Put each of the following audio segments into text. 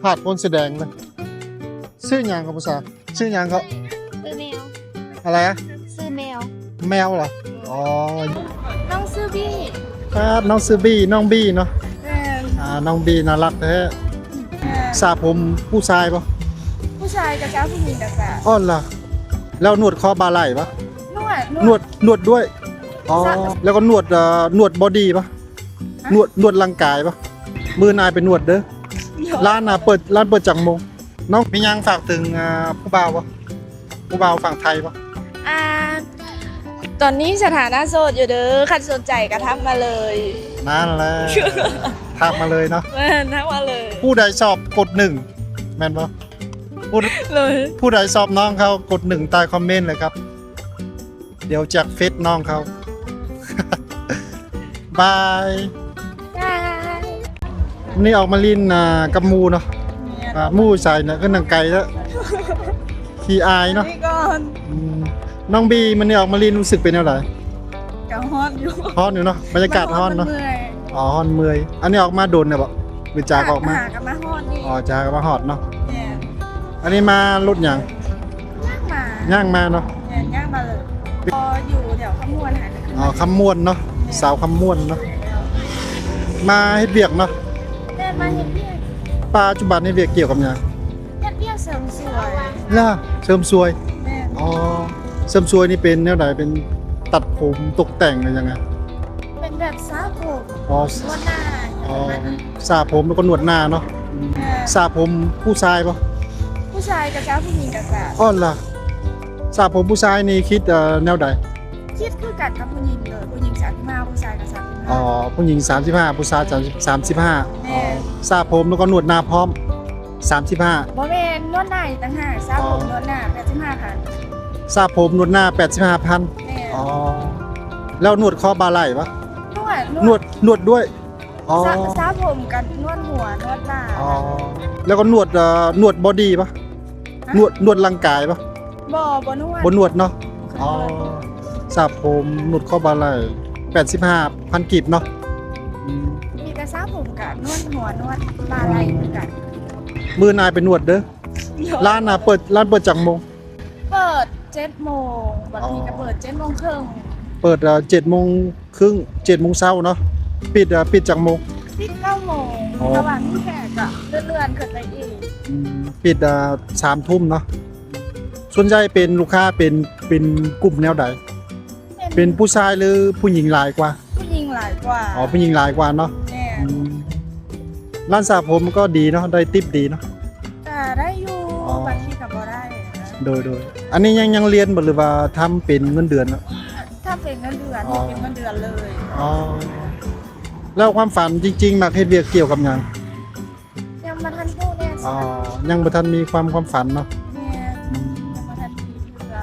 ຫາດໂພນສີແດງນະ. ຊື່ຫຍັງເກາະ ຜູ້ສາວ? ຊື່ຫຍັງເກາະ? ຊື່ແມວ. ອະໄລອະ? ຊື່ແມວ. ແມວເຫລອ? ອໍ ນ້ອງຊື່ບີ້. ປາດ ນ້ອງຊື່ບີ້ ນ້ອງບີ້ເນາະ. ແມ່ນ. ອ່າ ນ້ອງບີ້ໜ້າລັກແທ້. ແມ່ນ. ສະຜົມຜູ້ຊາຍບໍ່? ຜູ້ຊາຍກະສະ ຜູ້ຍິງກະສະ. ອໍ ລະ ແລ້ວນວດຄໍບ່າໄຫຼ່ບໍ່? ນວດ ນວດ ນວດດ້ວຍ. ອໍ ແລ້ວກໍນວດ ເອີ ນວດບອດີ້ບໍ່? ນວດ ນວດຮ່າງກາຍບໍ່? ມື້ໜ້າອ້າຍໄປນວດເດີ. ຮ້ານນະເປີດ ຮ້ານເປີດຈັກໂມງ? ນ້ອງມີຫຍັງຝາກເຖິງ ອ່າ ຜູ້ບ່າວບໍ່? ຜູ້ບ່າວຝັ່ງໄທບໍ່? ອ່າ ຕອນນີ້ສະຖານະໂສດຢູ່ເດີ ຄັນສົນໃຈກະທັກມາເລີຍ. ນັ້ນແຫຼະ ທັກມາເລີຍເນາະ. ແມ່ນ ທັກມາເລີຍ. ຜູ້ໃດຊອບກົດໜຶ່ງ ແມ່ນບໍ່? ຜູ້ ເລີຍ ຜູ້ໃດຊອບນ້ອງເຂົາກົດໜຶ່ງໃຕ້ຄອມເມັນເລີຍຄັບ. ດຽວຈາກເຟສນ້ອງເຂົາ. ບາຍ. ບາຍ. ມື້ນີ້ອອກມາຫຼິ້ນ ອ່າ ກັບໝູ່ເນາະ. ແມ່ນ. ອ່າ ໝູ່ໃສນະ ຄືໜັງໄກ່ເນາະ. ຂີ້ອາຍເນາະ. ນີ້ກ່ອນ. ອືມ ນ້ອງບີ ມື້ນີ້ອອກມາຫຼິ້ນ ຮູ້ສຶກເປັນແນວໃດ? ກະຮ້ອນຢູ່. ຮ້ອນຢູ່ເນາະ. ບັນຍາກາດຮ້ອນເນາະ. ມັນເມື່ອຍ. ອໍ ຮ້ອນເມື່ອຍ. ອັນນີ້ອອກມາດົນແລ້ວບໍ່? ຫຼືຈາກອອກມາ? ຫາກະມາຮອດນີ້. ອໍ ຈາກອອກມາຮອດເນາະ. ແມ່ນ. ອັນນີ້ມາລົດຫຍັງ? ຍ່າງມາ. ຍ່າງມາເນາະ. ແມ່ນ ຍ່າງມາເລີຍ. ກໍຢູ່ແຖວຄຳມ່ວນຫັ້ນ. ອໍ ຄຳມ່ວນເນາະ. ແມ່ນ. ສາວຄຳມ່ວນເນາະ. ມາເຮັດວຽກເນາະ. ແມ່ນ ມາເຮັດວຽກ. ປັດຈຸບັນເຮັດວຽກກ່ຽວກັບຫຍັງ? ເຮັດວຽກເສີມສວຍ. ລະ ເສີມສວຍ. ແມ່ນ. ອໍ ເສີມສວຍນີ້ເປັນແນວໃດ? ເປັນຕັດຜົມ ຕົກແຕ່ງ ຫຼືຫຍັງ? ເປັນແບບສະຜົມ. ອໍ ນວດໜ້າ. ອໍ ປະມານນີ້. ສະຜົມແລ້ວກໍນວດໜ້າເນາະ. ແມ່ນ. ສະຜົມຜູ້ຊາຍບໍ່? ຜູ້ຊາຍກະສະ ຜູ້ຍິງກະສະ. ອໍ ລະ ສະຜົມຜູ້ຊາຍນີ້ຄິດ ເອີ ແນວໃດ? ຄິດຄືກັນກັບຜູ້ຍິງເລີຍ ຜູ້ຍິງສາມສິບຫ້າ ຜູ້ຊາຍກະສາມສິບຫ້າ. ອໍ ຜູ້ຍິງສາມສິບຫ້າ ຜູ້ຊາຍສາມສິບຫ້າ. ແມ່ນ. ອໍ ສະຜົມແລ້ວກໍນວດໜ້າພ້ອມ ສາມສິບຫ້າ. ບໍ່ແມ່ນ ນວດໜ້າອີກຕ່າງຫາກ. ສະຜົມ ອໍ ນວດໜ້າ ແປດສິບຫ້າພັນ. ສະຜົມນວດໜ້າ ແປດສິບຫ້າພັນ. ແມ່ນ. ອໍ ແລ້ວນວດຄໍບ່າໄຫຼ່ບໍ່? ນວດ ນວດ ນວດດ້ວຍ. ອໍ ສະ ສະຜົມກັບນວດຫົວ ນວດບ່າ. ອໍ ແລ້ວກໍນວດ ເອີ ນວດບອດີ້ບໍ່? ຮະ? ນວດ ນວດຮ່າງກາຍບໍ່? ບໍ່ ບໍ່ນວດ. ບໍ່ນວດເນາະ. ບໍ່ນວດ. ອໍ ສະຜົມ ນວດຄໍບ່າໄຫຼ່ ແປດສິບຫ້າພັນກີບເນາະ. ອືມ ມີແຕ່ສະຜົມກັບນວດຫົວ ນວດບ່າໄຫຼ່ຄືກັນ. ມື້ໜ້າອ້າຍໄປນວດເດີ. ໂດຍ. ຮ້ານນະເປີດ ຮ້ານເປີດຈັກໂມງ? ເປີດເຈັດໂມງ ບາງທີກໍເປີດເຈັດໂມງເຄິ່ງ. ອໍ ເປີດ ເອີ ເຈັດໂມງ ຄຶ່ງ ເຈັດໂມງເຊົ້າເນາະ. ປິດ ເອີ ປິດຈັກໂມງ? ປິດເກົ້າໂມງ. ອໍ ລະຫວ່າງນີ້ແຂກກະເລື່ອນໆຂຶ້ນໄປອີກ. ອືມ ປິດ ເອີ ສາມທຸ່ມເນາະ. ສ່ວນໃຫຍ່ເປັນລູກຄ້າເປັນ ເປັນກຸ່ມແນວໃດ? ເປັນ ເປັນຜູ້ຊາຍ ຫຼື ຜູ້ຍິງຫຼາຍກວ່າ? ຜູ້ຍິງຫຼາຍກວ່າ. ອໍ ຜູ້ຍິງຫຼາຍກວ່າເນາະ. ແມ່ນ. ອືມ ຮ້ານສະຜົມກໍດີເນາະ ໄດ້ຕິບດີເນາະ. ກະໄດ້ຢູ່. ອໍ ບາງທີກະບໍ່ໄດ້. ໂດຍ ໂດຍ. ອັນນີ້ຍັງ ຍັງຮຽນບໍ່ ຫຼືວ່າທຳເປັນເງິນເດືອນເນາະ? ທຳເປັນເງິນເດືອນ. ອໍ ເຮັດເປັນເງິນເດືອນເລີຍ. ອໍ ແລ້ວຄວາມຝັນຈິງໆ ມັກເຮັດວຽກກ່ຽວກັບຫຍັງ? ຍັງບໍ່ທັນຮູ້ແນ່. ອໍ ຍັງບໍ່ທັນມີຄວາມ ຄວາມຝັນເນາະ. ແມ່ນ. ອືມ ຍັງບໍ່ທັນມີເທື່ອ.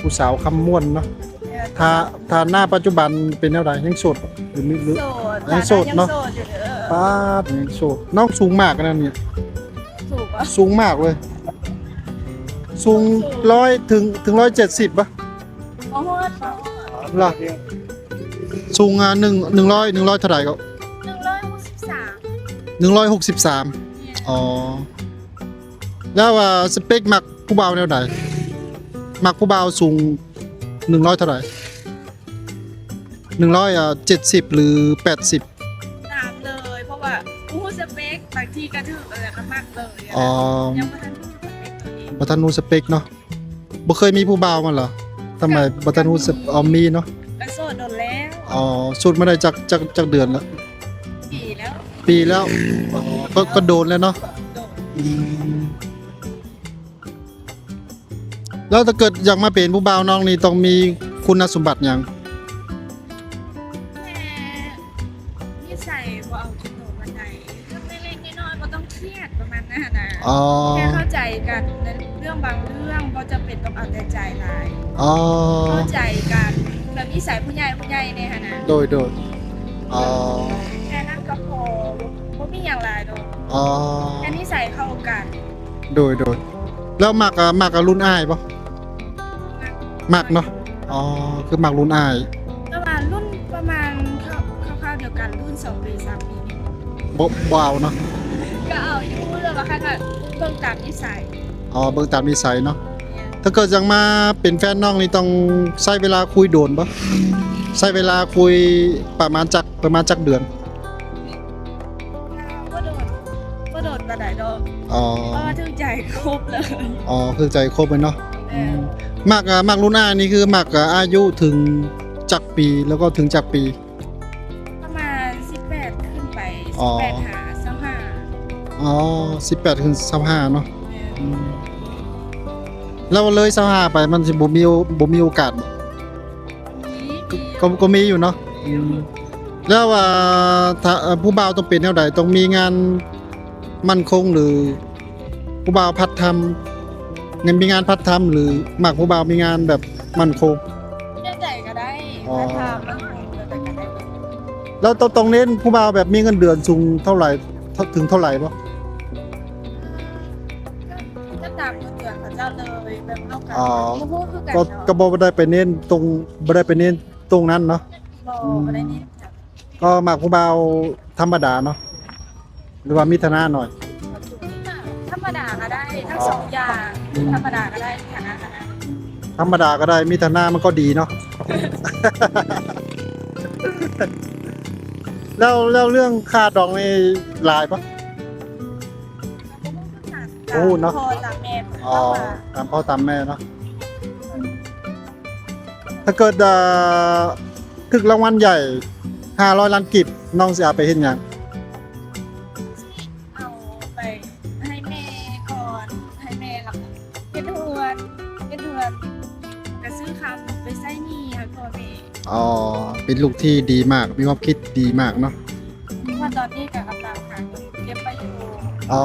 ຜູ້ສາວຄຳມ່ວນເນາະ. ແມ່ນ. ຖາ ຖານະປັດຈຸບັນເປັນແນວໃດ? ຍັງໂສດ ຫຼືມີ ຫຼື ໂສດ. ຍັງໂສດເນາະ. ຖານະຍັງໂສດຢູ່ເດີ. ປາດ ຍັງໂສດ. ນ້ອງສູງມາກອັນນັ້ນນີ້. ສູງປະ? ສູງມາກເລີຍ. ສູງ ສູງ ຮ້ອຍ ເຖິງ ເຖິງຮ້ອຍເຈັດສິບປະ? ບໍ່ຮອດ ບໍ່ຮອດ. ລະ ສູງ ອ່າ ໜຶ່ງ ໜຶ່ງຮ້ອຍ ໜຶ່ງຮ້ອຍເທົ່າໃດເກາະ? ໜຶ່ງຮ້ອຍຫົກສິບສາມ. ໜຶ່ງຮ້ອຍຫົກສິບສາມ. ແມ່ນ. ອໍ ແລ້ວ ອ່າ ສະເປັກມັກຜູ້ບ່າວແນວໃດ? ມັກຜູ້ບ່າວສູງໜຶ່ງຮ້ອຍເທົ່າໃດ? ໜຶ່ງຮ້ອຍ ອ່າ ເຈັດສິບ ຫຼື ແປດສິບ? ຕາມເລີຍ ເພາະວ່າບໍ່ຮູ້ສະເປັກ ບາງທີກະຖືກ ແລ້ວກະມັກເລີຍ. ອໍ ຍັງບໍ່ທັນຮູ້ສະເປັກຕົວເອງ. ບໍ່ທັນຮູ້ສະເປັກເນາະ. ບໍ່ເຄີຍມີຜູ້ບ່າວມາເຫຼືອ? ທຳໄມ ກະ ບໍ່ທັນຮູ້ສຶກ ກະມີ. ອໍ ມີເນາະ. ກະໂສດດົນແລ້ວ. ອໍ ໂສດມາໄດ້ຈັກ ຈັກ ຈັກເດືອນລະ? ປີແລ້ວ. ປີແລ້ວ. ອໍ ກະ ກະໂດນແລ້ວເນາະ. ໂດນ. ອືມ ແລ້ວຖ້າເກີດຢາກມາເປັນຜູ້ບ່າວນ້ອງນີ້ ຕ້ອງມີຄຸນນະສົມບັດຫຍັງ? ແຕ່ ນິໄສບໍ່ເອົາຂີ້ໂຕປານໃດ ເລື່ອງເລັກໆນ້ອຍໆ ບໍ່ຕ້ອງຄຽດ ປະມານນັ້ນຫັ້ນນະ. ອໍ ແຄ່ເຂົ້າໃຈກັນໃນເລື່ອງບາງເລື່ອງ ບໍ່ຈຳເປັນຕ້ອງເອົາແຕ່ໃຈຫຼາຍ. ອໍ ເຂົ້າໃຈກັນແບບນິໄສຜູ້ໃຫຍ່ຜູ້ໃຫຍ່ແນ່ຫັ້ນນະ. ໂດຍ ໂດຍ. ອໍ ແຄ່ນັ້ນກໍພໍ ບໍ່ ບໍ່ມີຫຍັງຫຼາຍດອກ. ອໍ ແຄ່ນິໄສເຂົ້າກັນ. ໂດຍ ໂດຍ. ແລ້ວມັກ ອາ ມັກ ອາ ລຸ້ນອ້າຍບໍ່? ມັກ ມັກເນາະ. ອໍ ຄືມັກລຸ້ນອ້າຍ. ແຕ່ວ່າລຸ້ນປະມານຄາວໆດຽວກັນ ລຸ້ນສອງປີສາມປີນີ້ ບໍ່ ບໍ່ເອົາເນາະ. ກະເອົາຢູ່ ເລື່ອ ເບິ່ງຕາມນິໄສ. ອໍ ເບິ່ງຕາມນິໄສເນາະ. ແມ່ນ. ຖ້າເກີດຢາກມາເປັນແຟນນ້ອງນີ້ ຕ້ອງໃຊ້ເວລາຄຸຍດົນບໍ່? ໃຊ້ເວລາຄຸຍປະມານຈັກ ປະມານຈັກເດືອນ? ບໍ່ດົນ ບໍ່ດົນປານໃດດອກ. ອໍ ເພາະວ່າຖືກໃຈຄົບເລີຍ. ອໍ ຖືກໃຈຄົບເລີຍເນາະ. ແມ່ນ. ອືມ ມັກ ອາ ມັກລຸ້ນອ້າຍນີ້ ຄືມັກ ອາ ອາຍຸເຖິງຈັກປີ ແລ້ວກໍເຖິງຈັກປີ? ປະມານສິບແປດຂຶ້ນໄປ. ອໍ ສິບແປດຫາຊາວຫ້າ. ອໍ ສິບແປດເຖິງຊາວຫ້າເນາະ. ແມ່ນ. ອືມ ແລ້ວເລີຍຊາວຫ້າໄປ ມັນຊິບໍ່ມີ ບໍ່ມີໂອກາດບໍ່? ມີ ກໍ ກໍມີຢູ່ເນາະ. ອືມ ແລ້ວ ອ່າ ຖ້າ ເອີ ຜູ້ບ່າວຕ້ອງເປັນແນວໃດ? ຕ້ອງມີງານໝັ້ນຄົງ ຫຼື ຜູ້ບ່າວພັດທຳ ງ- ມີງານພັດທຳ ຫຼື ມັກຜູ້ບ່າວມີງານແບບໝັ້ນຄົງ? ແນວໃດກໍໄດ້. ອໍ ພັດທຳໝັ້ນຄົງ ແນວໃດກໍໄດ້. ແລ້ວຕ້ອງ ຕ້ອງເນັ້ນຜູ້ບ່າວແບບມີເງິນເດືອນສູງເທົ່າໃດ ເທົ່າ ເຖິງເທົ່າໃດບໍ່? ກໍ ກໍຕາມເງິນເດືອນເຂົາເຈົ້າເລີຍ ແບບເຮົາກໍ ອໍ ບໍ່ຮູ້ຄືກັນເນາະ. ກໍ ກໍບໍ່ໄດ້ໄປເນັ້ນຕົງ ບໍ່ໄດ້ໄປເນັ້ນຕົງນັ້ນເນາະ. ບໍ່ ອືມ ບໍ່ໄດ້ເນັ້ນ. ກໍມັກຜູ້ບ່າວທຳມະດາເນາະ ຫຼືວ່າມີຖານະໜ້ອຍ? ທຳມະດາກໍໄດ້ ທັງສອງຢ່າງ. ອືມ ທຳມະດາກໍໄດ້ ມີຖານະກໍໄດ້. ທຳມະດາກໍໄດ້ ມີຖານະມັນກໍດີເນາະ. ແລ້ວ ແລ້ວເລື່ອງຄ່າດອງນີ້ຫຼາຍບໍ່? ໂອ້ ເນາະ ຕາມພໍ່ຕາມແມ່. ອໍ ເຂົາວ່າ ຕາມພໍ່ຕາມແມ່ເນາະ. ຖ້າເກີດ ເອີ ຖືກລາງວັນໃຫຍ່ຫ້າຮ້ອຍລ້ານກີບ ນ້ອງຊິເອົາໄປເຮັດຫຍັງ? ເອົາໄປໃຫ້ແມ່ກ່ອນ ໃຫ້ແມ່ ແລ້ວກໍເຮັດເຮືອນ ເຮັດເຮືອນ ກໍຊື້ເຂົ້າໄປໃຊ້ໜີ້ໃຫ້ພໍ່ແມ່. ອໍ ເປັນລູກທີ່ດີມາກ ມີຄວາມຄິດດີມາກເນາະ. ເພາະວ່າຕອນນີ້ກໍກຳລັງຫາເງິນເກັບໄວ້ຢູ່. ອໍ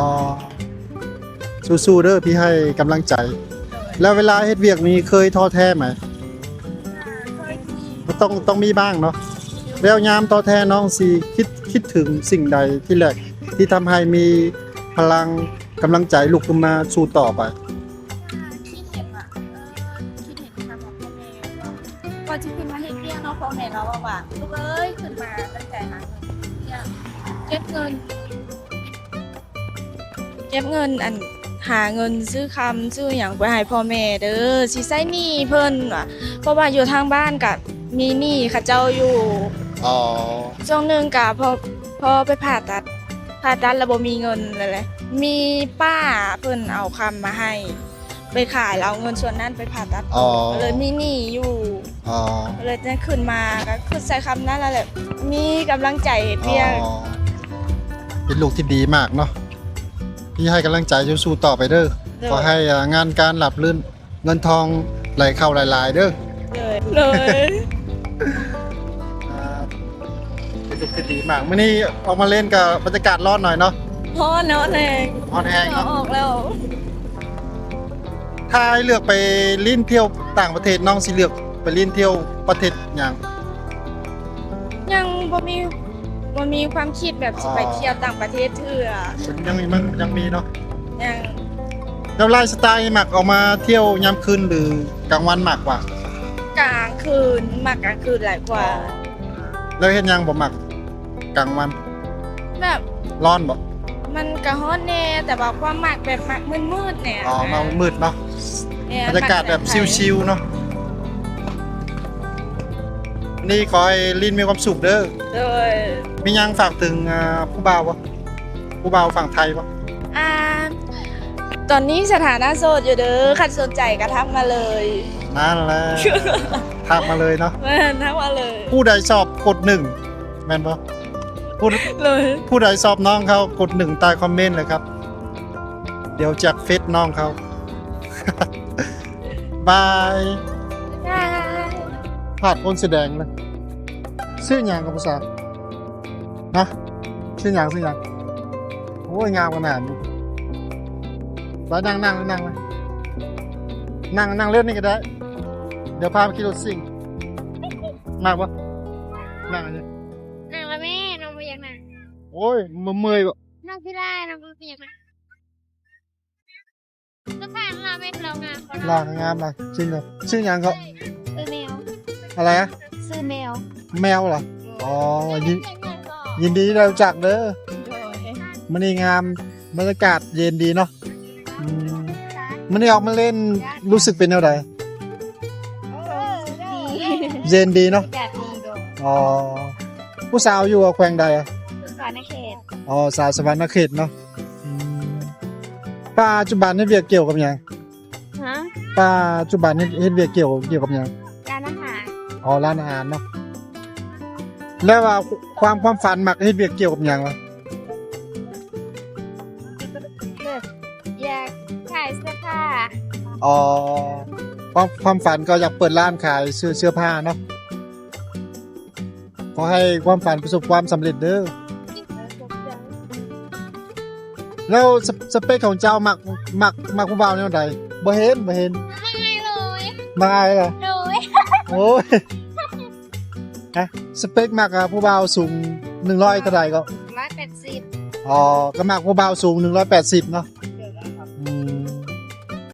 ສູ້ໆເດີ ພີ່ໃຫ້ກຳລັງໃຈ. ໂດຍ. ແລ້ວເວລາເຮັດວຽກນີ້ເຄີຍທໍ້ແທ້ໄໝ? ເຄີຍມີ. ກໍຕ້ອງ ຕ້ອງມີບ້າງເນາະ. ແລ້ວຍາມທໍ້ແທ້ ນ້ອງຊິຄິດ ຄິດເຖິງສິ່ງໃດທີແລກ ທີ່ທຳໃຫ້ມີພະລັງ ກຳລັງໃຈລຸກຂຶ້ນມາສູ້ຕໍ່ໄປ? ຄິດເຫັນວ່າ ເອີ ຄິດເຫັນຄຳຂອງພໍ່ແມ່ ກ່ອນຊິຂຶ້ນມາເຮັດວຽກເນາະ ພໍ່ແມ່ລາວເວົ້າວ່າ ລູກເອີຍ ຂຶ້ນມາຕັ້ງໃຈຫາເງິນ ເຮັດວຽກ ເກັບເງິນ ເກັບເງິນ ອັນ ຫາເງິນຊື້ຄຳຊື້ຫຍັງໄປໃຫ້ພໍ່ແມ່ເດີ ຊິໃຊ້ໜີ້ເພິ່ນວ່າ ເພາະວ່າຢູ່ທາງບ້ານກະມີໜີ້ເຂົາເຈົ້າຢູ່. ອໍ ຊ່ວງໜຶ່ງກະພໍ ພໍໄປຜ່າຕັດ ຜ່າຕັດແລ້ວບໍ່ມີເງິນແລ້ວແຫຼະ ມີປ້າເພິ່ນເອົາຄຳມາໃຫ້ ໄປຂາຍ ແລ້ວເອົາເງິນສ່ວນນັ້ນໄປຜ່າຕັດ. ອໍ ກໍເລີຍມີໜີ້ຢູ່. ອໍ ກໍເລີຍໄດ້ຂຶ້ນມາ ກໍຄືໃຊ້ຄຳນັ້ນແຫຼະ ມີກຳລັງໃຈເຮັດວຽກ. ອໍ ເປັນລູກທີ່ດີມາກເນາະ ທີ່ໃຫ້ກຳລັງໃຈ ສູ້ໆຕໍ່ໄປເດີ. ໂດຍ. ຂໍໃຫ້ ອ່າ ງານການລາບລື່ນ ເງິນທອງໄຫຼເຂົ້າຫຼາຍໆເດີ. ໂດຍ ໂດຍ. ອ່າ ເປັນລູກທີ່ດີມາກ. ມື້ນີ້ອອກມາຫຼິ້ນກໍບັນຍາກາດຮ້ອນໜ້ອຍເນາະ. ຮ້ອນ ຮ້ອນແຮງ. ຮ້ອນແຮງເນາະ. ເຫື່ອອອກແລ້ວ. ຖ້າໃຫ້ເລືອກໄປຫຼິ້ນທ່ຽວຕ່າງປະເທດ ນ້ອງຊິເລືອກໄປຫຼິ້ນທ່ຽວປະເທດຫຍັງ? ຍັງບໍ່ມີ ບໍ່ມີຄວາມຄິດແບບຊິໄປ ອໍ ທ່ຽວຕ່າງປະເທດເທື່ອ. ຍັງມີ ມັນຍັງມີເນາະ. ຍັງ. ແລ້ວໄລຟ໌ສະໄຕລ໌ມັກອອກມາທ່ຽວຍາມຄືນ ຫຼື ກາງວັນມາກກວ່າ? ກາງຄືນ ມັກກາງຄືນຫຼາຍກວ່າ. ອໍ ແລ້ວເຮັດຫຍັງບໍ່ມັກກາງວັນ? ແບບ ຮ້ອນບໍ່? ມັນກະຮ້ອນແດ່ ແຕ່ວ່າຄວາມມັກແບບມັກມືດໆແດ່. ອໍ ມັກມືດເນາະ. ແມ່ນ. ບັນຍາກາດແບບຊິວໆເນາະ. ນີ້ຂໍໃຫ້ລິນມີຄວາມສຸກເດີ. ໂດຍ. ມີຫຍັງຝາກເຖິງ ອ່າ ຜູ້ບ່າວບໍ່? ຜູ້ບ່າວຝັ່ງໄທບໍ່? ອ່າ ຕອນນີ້ສະຖານະໂສດຢູ່ເດີ ຄັນສົນໃຈກໍທັກມາເລີຍ. ນັ້ນແຫຼະ ທັກມາເລີຍເນາະ. ແມ່ນ ທັກມາເລີຍ. ຜູ້ໃດຊອບກົດໜຶ່ງ ແມ່ນບໍ່? ຜູ້ ໂດຍ. ຜູ້ໃດຊອບນ້ອງເຂົາ ກົດໜຶ່ງໃຕ້ຄອມເມັນເລີຍຄັບ. ດຽວຈະເຟດນ້ອງເຂົາ. ບາຍ. ບາຍ. ພາດຄົນສະແດງເລີຍ. ຊື່ຫຍັງກັບຜູ້ສາວ? ຮະ? ຊື່ຫຍັງ? ຊື່ຫຍັງ? ໂອ້ຍ ງາມຂະໜາດນີ້. ໄປນັ່ງ ນັ່ງ ນັ່ງ ນັ່ງ ນັ່ງເຫຼັ້ນນີ້ກໍໄດ້. ດຽວພາໄປຂີ່ລົດຊິ່ງ. ມັກບໍ່? ນັ່ງອັນນີ້. ນັ່ງລະແມ່ ນ້ອງບໍ່ຢາກນັ່ງ. ໂອ້ຍ ເມື່ອຍບໍ່? ນ້ອງຂີ້ລ້າຍ ນ້ອງບໍ່ຢາກນັ່ງ. ສະພາບລາວແມ່ນລາວງາມບໍ່? ລາວງາມນະ. ຊື່ຫຍັງ? ຊື່ຫຍັງເກາະ? ຊື່ແມວ. ອະໄລອະ? ຊື່ແມວ. ແມວເຫລອ? ໂດຍ. ອໍ ຍິນ ຍິນດີໄດ້ຮູ້ຈັກເດີ. ໂດຍ. ມື້ນີ້ງາມ ບັນຍາກາດເຢັນດີເນາະ. ອືມ ມື້ນີ້ອອກມາຫຼິ້ນ ຮູ້ສຶກເປັນແນວໃດ? ເຢັນດີເນາະ. ອໍ ຜູ້ສາວຢູ່ແຂວງໃດ? ສະຫວັນນະເຂດ. ອໍ ສາວສະຫວັນນະເຂດເນາະ. ອືມ ປັດຈຸບັນເຮັດວຽກກ່ຽວກັບຫຍັງ? ຮະ? ປັດຈຸບັນເຮັດ ເຮັດວຽກກ່ຽວ ກ່ຽວກັບຫຍັງ? ຮ້ານອາຫານ. ອໍ ຮ້ານອາຫານເນາະ. ແລ້ວວ່າຄວາມ ຄວາມຝັນມັກເຮັດວຽກກ່ຽວກັບຫຍັງວະ? ແບບຢາກຂາຍເສື້ອຜ້າ. ອໍ ຄວາມ ຄວາມຝັນກໍຢາກເປີດຮ້ານຂາຍເສື້ອ ເສື້ອຜ້າເນາະ. ຂໍໃຫ້ຄວາມຝັນປະສົບຄວາມສຳເລັດເດີ. ແລ້ວສະ ສະເປັກຂອງເຈົ້າມັກ ມັກ ມັກຜູ້ບ່າວແນວໃດ? ບໍ່ເຫັນ ບໍ່ເຫັນ. ມັກອ້າຍເລີຍ. ມັກອ້າຍເລີຍ? ໂດຍ. ໂອ້ຍ ຮະ ສະເປັກມັກ ອາ ຜູ້ບ່າວສູງໜຶ່ງຮ້ອຍເທົ່າໃດກໍ? ໜຶ່ງຮ້ອຍແປດສິບ. ອໍ ກໍມັກຜູ້ບ່າວສູງໜຶ່ງຮ້ອຍແປດສິບເນາະ.